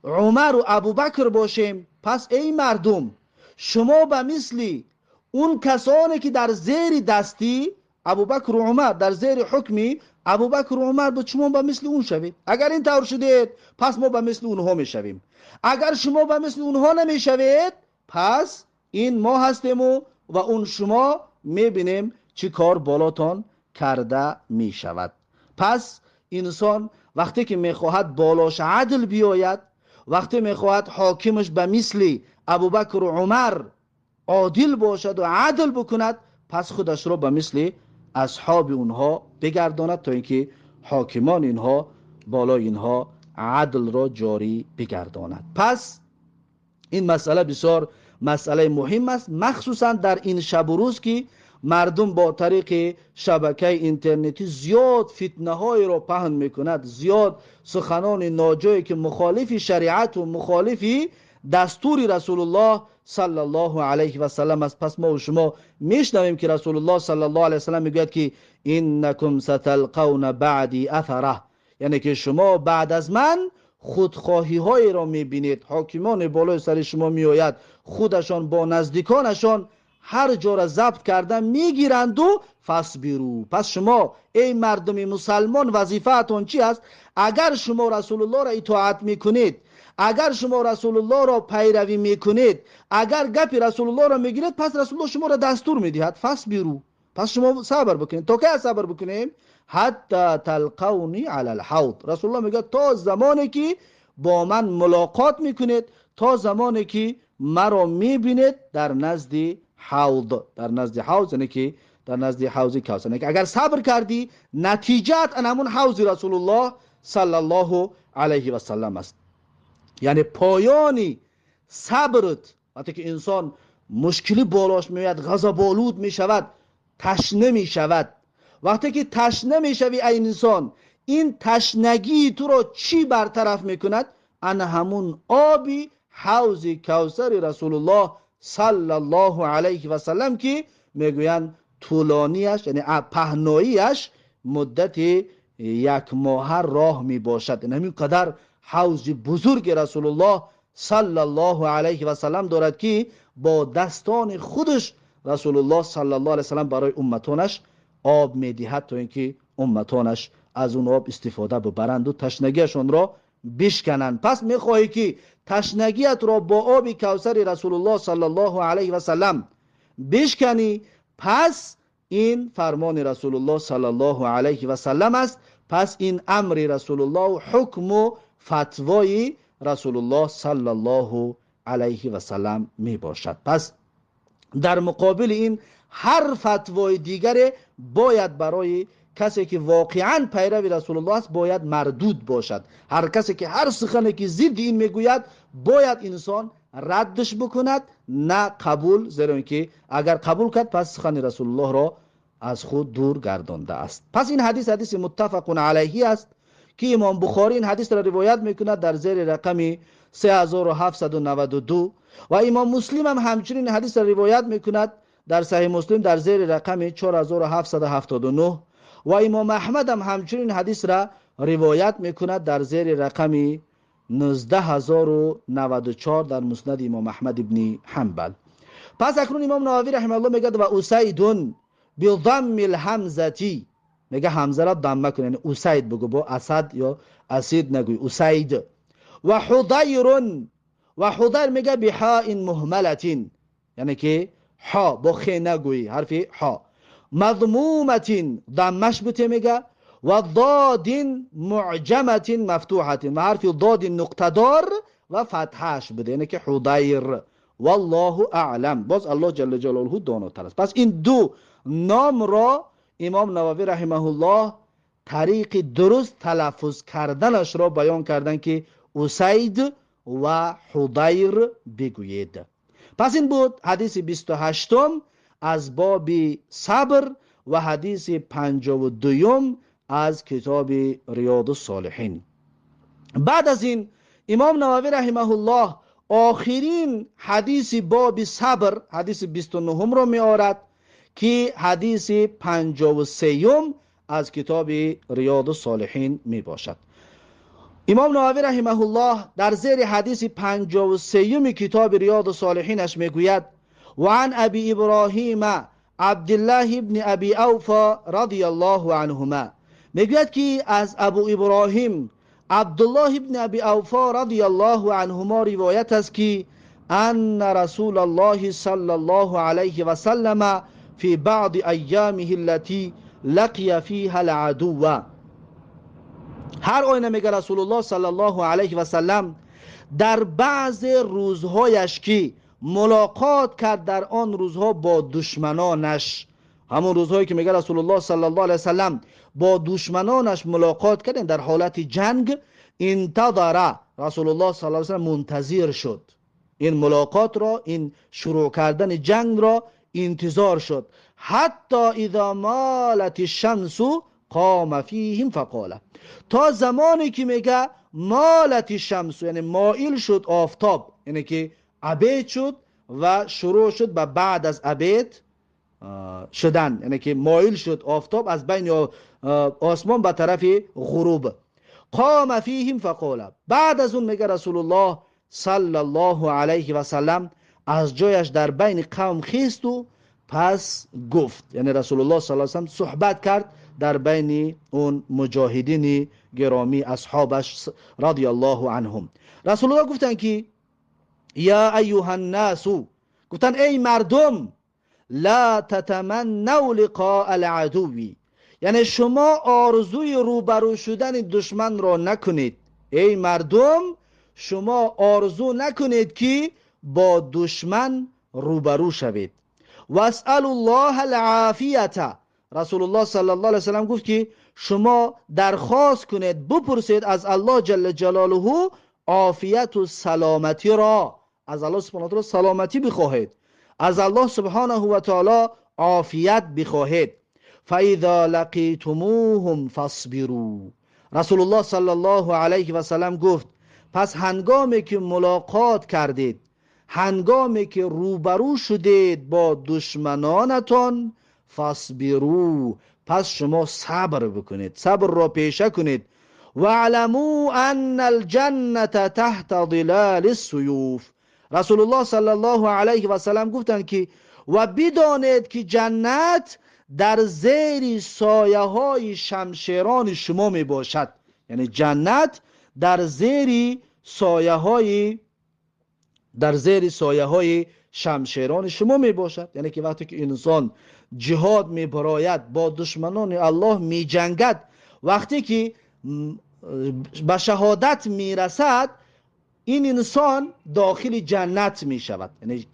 عمر و ابوبکر باشیم، پس ای مردم شما به مثل اون کسانی که در زیر دستی Абубакр ва Умар, дар зери ҳукми Абубакр ва Умар буд, шумо ба мисли он шавед. Агар ин тавр шудед, пас мо ба мисли онҳо мешавем. Агар шумо ба мисли онҳо намешавед, пас ин мо ҳастем ва он шумо, мебинем чӣ кор болотон карда мешавад. Пас инсон вақте ки мехоҳад болош адл биёяд, вақте мехоҳад ҳокимаш ба мисли Абубакр ва Умар одил бошад ва адл бикунад, пас худашро ба мисли асҳоби онҳо бигардонад, то инки ҳокимон инҳо болои инҳо адлро ҷорӣ бигардонад. Пас ин масъала бисёр масъалаи муҳим аст, махсусан дар ин шабу рӯз ки мардум бо тариқи шабакаи интернетӣ зиёд фитнаҳоеро паҳн мекунад, зиёд суханони ноҷое ки мухолифи шариат ва мухолифи дастури Расулуллоҳ саллаллоҳу алайҳи васаллам аст. Пас мо ва шумо мешнавем ки Расулуллоҳ саллаллоҳу алайҳи васаллам мегӯяд ки иннакум саталқавна баъди аthара, яъне ки шумо баъд аз ман худхоҳиҳоеро мебинед, ҳокимони болои сари шумо меояд, худашон бо наздиконашон ҳар ҷора забт карда мегиранду фасбиру. Пас шумо эй мардуми мусалмон, вазифаатон чи аст? Агар шумо Расулуллоҳро итоат мекунед, агар шумо Расулуллоҳро пайравӣ мекунед, агар гапи Расулуллоҳро мегиред, пас Расулуллоҳ шуморо дастур медиҳад фасбиру. Пас шумо сабр бикунед. То кай сабр бикунем? Ҳатта талқавни алал ҳавд. Расулуллоҳ мегӯяд то замоне ки бо ман мулоқот мекунед, то замоне ки маро мебинед дар назди ҳавд, дар назди ҳавз, яъне ки дар назди ҳавзи Кавсар. Яъне ки агар сабр кардӣ, натиҷаат ан ҳамун ҳавзи Расулуллоҳ саллаллоҳу алайҳи васаллам аст. Яъне поёни сабрат, вақте ки инсон мушкили болош меояд, ғазаболуд мешавад, ташна мешавад. Вақте ки ташна мешавӣ ай инсон, ин ташнагии туро чӣ бартараф мекунад? Ан ҳамун оби ҳавзи Кавсари Расулуллоҳ саллаллоҳу алайҳи васаллам ки мегӯянд тӯлонияш, яъне паҳноияш муддати як моҳа роҳ мебошад. Ин ҳамин қадар ҳавзи бузурги Расулуллоҳ саллаллоҳу алайҳи васаллам дорад ки бо дастони худаш Расулуллоҳ саллаллоҳу алайҳи васаллам барои умматонаш об медиҳад, то инки умматонаш аз он об истифода бибаранду ташнагиашонро бишкананд. Пас мехоҳӣ ки ташнагиатро бо оби Кавсари Расулуллоҳ саллаллоҳу алайҳи васаллам бишканӣ, пас ин фармони Расулуллоҳ саллаллоҳу алайҳи васаллам аст. Пас ин амри Расулуллоҳ, ҳукму фатвои Расулуллоҳ саллаллоҳу алайҳи васаллам мебошад. Пас дар муқобили ин ҳар фатвои дигаре бояд барои касе ки воқеан пайрави Расулуллоҳ аст бояд мардуд бошад. Ҳар касе ки ҳар сухане ки зидди ин мегӯяд бояд инсон раддаш бикунад, на қабул, зеро инки агар қабул кард пас сухани Расулуллоҳро аз худ дур гардондааст. Пас ин ҳадис ҳадиси муттафақун алайҳи аст ки имом Бухорӣ ин ҳадисро ривоят мекунад дар зери рақами 3792 ва имом Муслим ҳам ҳамчунин ҳадисро ривоят мекунад дар Саҳеҳ Муслим дар зери рақами 4779 ва имом Аҳмад ҳам ҳамчунин ҳадисро ривоят мекунад дар зери рақами 19094 дар Муснади имом Аҳмад ибни Ҳанбал. Пас акнун имом Нававӣ раҳимаҳуллоҳ мегӯяд ва усайдун бидамми лҳамзати, мега ҳамзаро дамма кун, яъне усайд бигӯ, бо асад ё асид нагӯй, усайд. Ва ҳудайрун, ва ҳудайр мега биҳоин муҳмалатин, яъне ки ҳо бо хе нагӯй, ҳарфи ҳо. Мазмуматин даммаш буте мега, ва додин муъҷаматин мафтуҳатин, ва ҳарфи додин нуқтадор ва фатҳаш буде, яъне ки ҳудайр. Валлоҳу аълам, боз Аллоҳ ҷалла ҷалолуҳу донотар аст. Пас ин ду номро имом Нававӣ раҳимаҳуллоҳ тариқи дуруст талаффуз карданашро баён карданд ки усайд ва ҳудайр бигӯед. Пас ин буд ҳадиси 28 аз боби сабр ва ҳадиси 52 аз китоби Риёду Солиҳин. Баъд аз ин имом Нававӣ раҳимаҳуллоҳ охирин ҳадиси боби сабр, ҳадиси 29-ро меорад ки ҳадиси 53 аз китоби Риёду Солиҳин мебошад. Имом Нававӣ раҳимаҳуллоҳ дар зери ҳадиси 53 китоби Риёду Солиҳинаш мегӯяд: ва ан аби Иброҳима عبدالله ابن ابی اوفا رضی الله عنهما. میگوید که از ابو ابراهیم عبدالله ابن ابی اوفا رضی الله عنهما روایت است که ان رسول الله صلی الله علیه و سلم فی بعض ایامه التي لقی فیها العدو. هر آینه میگه رسول الله صلی الله علیه و سلم در بعض روزهایش که ملاقات کرد در آن روزها با دشمنانش، همون روزهایی که میگه رسول الله صلی الله علیه و سلم با دشمنانش ملاقات کردن در حالت جنگ، انتظر رسول الله صلی الله علیه و سلم منتظر شد، این ملاقات را، این شروع کردن جنگ را انتظار شد. حتی اذا مالت الشمس قام فیهم فقال، تا زمانی که میگه مالت الشمس یعنی مائل شد آفتاب، یعنی که عبید شد و شروع شد به بعد از عبید شدن، یعنی که مایل شد آفتاب از بین آسمان به طرف غروب. قام فیهم فقال، بعد از اون میگه رسول الله صلی الله علیه و سلم از جایش در بین قوم خیست و پس گفت، یعنی رسول الله صلی الله علیه و سلم صحبت کرد در بین اون مجاهدین گرامی اصحابش رضی الله عنهم. رسول الله گفتن که یا ایها الناس، گفتن ای مردم، لا تتمنوا لقاء العدو، یعنی شما آرزوی روبرو شدن دشمن را نکنید. ای مردم شما آرزو نکنید که با دشمن روبرو شوید. واسألوا الله العافیه، رسول الله صلی الله علیه وسلم گفت که شما درخواست کنید، بپرسید از الله جل جلاله عافیت و سلامتی را، از الله سبحانه و تعالی سلامتی بخواهید، از الله سبحانه و تعالی عافیت بخواهید. فاذا لقیتموهم فاصبروا، رسول الله صلی الله علیه و سلم گفت پس هنگامی که ملاقات کردید، هنگامی که روبرو شدید با دشمنانتان، فاصبروا، پس شما صبر بکنید، صبر را پیشه کنید. واعلموا ان الجنة تحت ظلال السیوف، رسول الله صلی الله علیه و سلم گفتند که و بدانید که جنت در زیر سایه های شمشیران شما می باشد، یعنی جنت در زیر سایه های، در زیر سایه های شمشیران شما می باشد. یعنی که وقتی که انسان جهاد می براید، با دشمنان الله می جنگد، وقتی که به شهادت می رسد، این انسان داخل جنت می شود، یعنی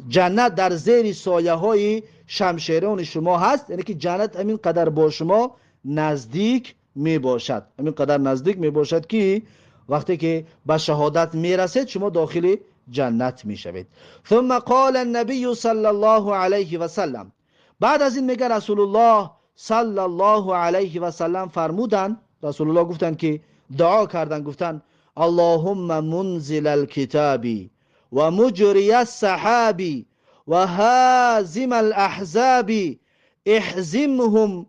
جنت در زیر سایه های شمشیران شما هست، یعنی که جنت همین قدر با شما نزدیک می باشد، همین قدر نزدیک می باشد که وقتی که به شهادت می رسید شما داخل جنت می شوید. ثم قال النبی صلی الله علیه و سلم، بعد از این میگه رسول الله صلی الله علیه و سلم فرمودن، رسول الله گفتند که دعا کردن، گفتن اللهم منزل الكتاب و مجری السحاب و هازم الاحزاب احزمهم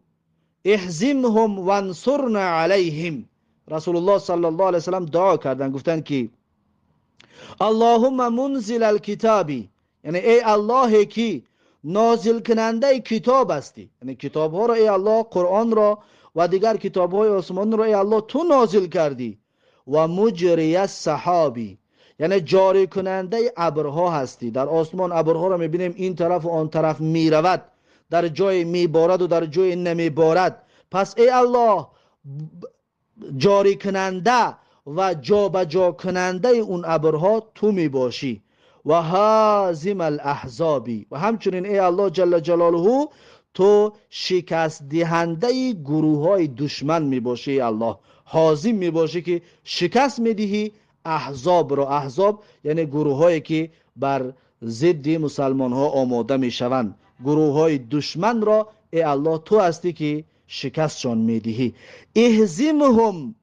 احزمهم وانصرنا علیهم. رسول الله صلی الله علیه و سلم دعا کردن، گفتن که اللهم منزل الكتاب، یعنی ای الله که نازل کننده کتاب هستی، یعنی کتاب ها را ای الله، قرآن را و دیگر کتاب های آسمان را ای الله تو نازل کردی، و مجری السحابی، یعنی جاری کننده ابرها هستی. در آسمان ابرها را میبینیم این طرف و آن طرف میرود، در جای میبارد و در جای نمیبارد. پس ای الله جاری کننده و جابجا کننده اون ابرها تو میباشی. و هازم الاحزابی، و همچنین ای الله جل جلاله تو شکست دهنده گروه های دشمن میباشی. ای الله حازم میباشی که شکست میدهی احزاب را. احزاب یعنی گروه هایی که بر ضد مسلمان ها آماده میشوند، گروه های دشمن را ای الله تو هستی که شکستشان میدهی. اهزمهم،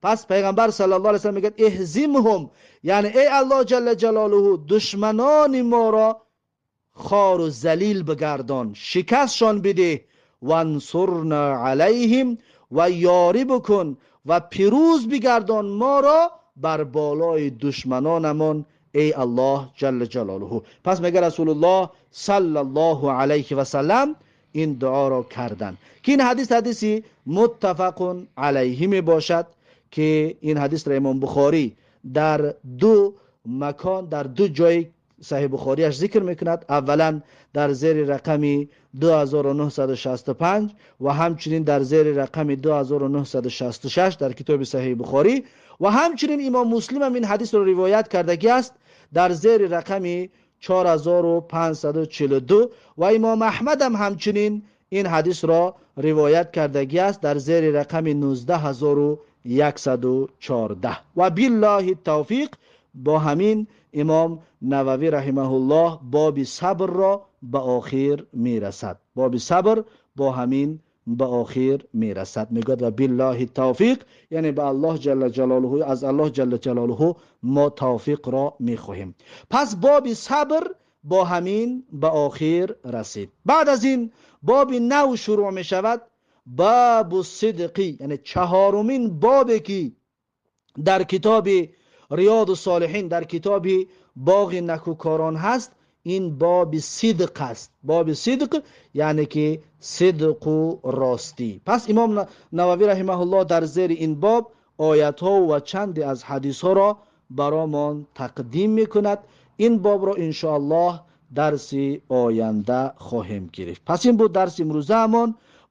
پس پیغمبر صلی الله علیه و سلم میگه اهزمهم، یعنی ای الله جل جلاله دشمنان ما را خار و ذلیل بگردان، شکستشان بده، وانصرنا علیهم، و یاری بکن و پیروز بگردان ما را بر بالای دشمنانمان ای الله جل جلاله. پس میگه رسول الله صلی الله علیه و سلم این دعا را کردن که این حدیث حدیثی متفق علیه می باشد که این حدیث را امام بخاری در دو مکان، در دو جای صحیح بخاریش ذکر میکند. اولا در زیر رقم 2965 و همچنین در زیر رقم 2966 در کتاب صحیح بخاری، و همچنین امام مسلم هم این حدیث را روایت کردگی است در زیر رقم 4542 و امام احمد هم همچنین این حدیث را روایت کردگی است در زیر رقم 19114. و بالله التوفیق. با همین امام نووی رحمه الله باب صبر را به آخر میرسد. باب صبر با همین به آخر میرسد. میگوید و بالله توفیق، یعنی به الله جل جلاله، از الله جل جلاله ما توفیق را میخواهیم. پس باب صبر با همین به آخر رسید. بعد از این باب نو شروع میشود، باب الصدقی، یعنی چهارمین بابی که در کتاب ریاض الصالحین، در کتاب باغ نکوکاران هست، این باب صدق است. باب صدق یعنی که صدق و راستی. پس امام نووی رحمه الله در زیر این باب آیت ها و چند از حدیث ها را برامان تقدیم میکند. این باب را انشاءالله درس آینده خواهیم گرفت. پس این بود درس امروزه.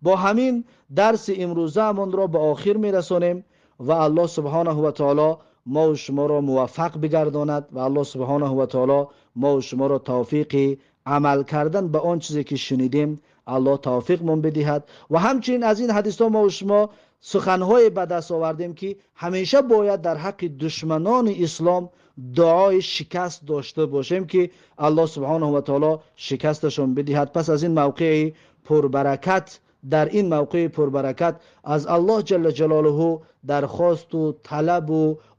با همین درس امروزه را به آخر میرسانیم و الله سبحانه و تعالی ما و شما را موفق بگرداند و الله سبحانه و تعالی ما و شما را توفیق عمل کردن به آن چیزی که شنیدیم الله توفیق من بدهد. و همچنین از این حدیث ها ما و شما سخنهای به دست آوردیم که همیشه باید در حق دشمنان اسلام دعای شکست داشته باشیم که الله سبحانه و تعالی شکستشان بدهد. پس از این موقع پربرکت، در این موقع پربرکت از الله جل جلاله درخواست و طلب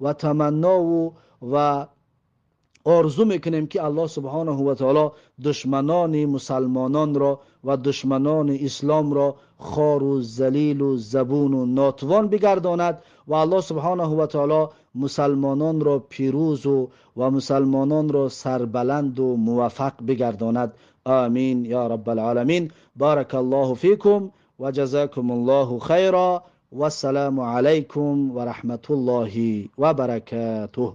و تمنا و آرزو میکنیم که الله سبحانه و تعالی دشمنان مسلمانان را و دشمنان اسلام را خار و ذلیل و زبون و ناتوان بگرداند و الله سبحانه و تعالی مسلمانان را پیروز و مسلمانان را سربلند و موفق بگرداند. آمین یا رب العالمین. بارک الله فیکم و جزاکم الله خیرا و السلام علیکم و رحمت الله و برکاته.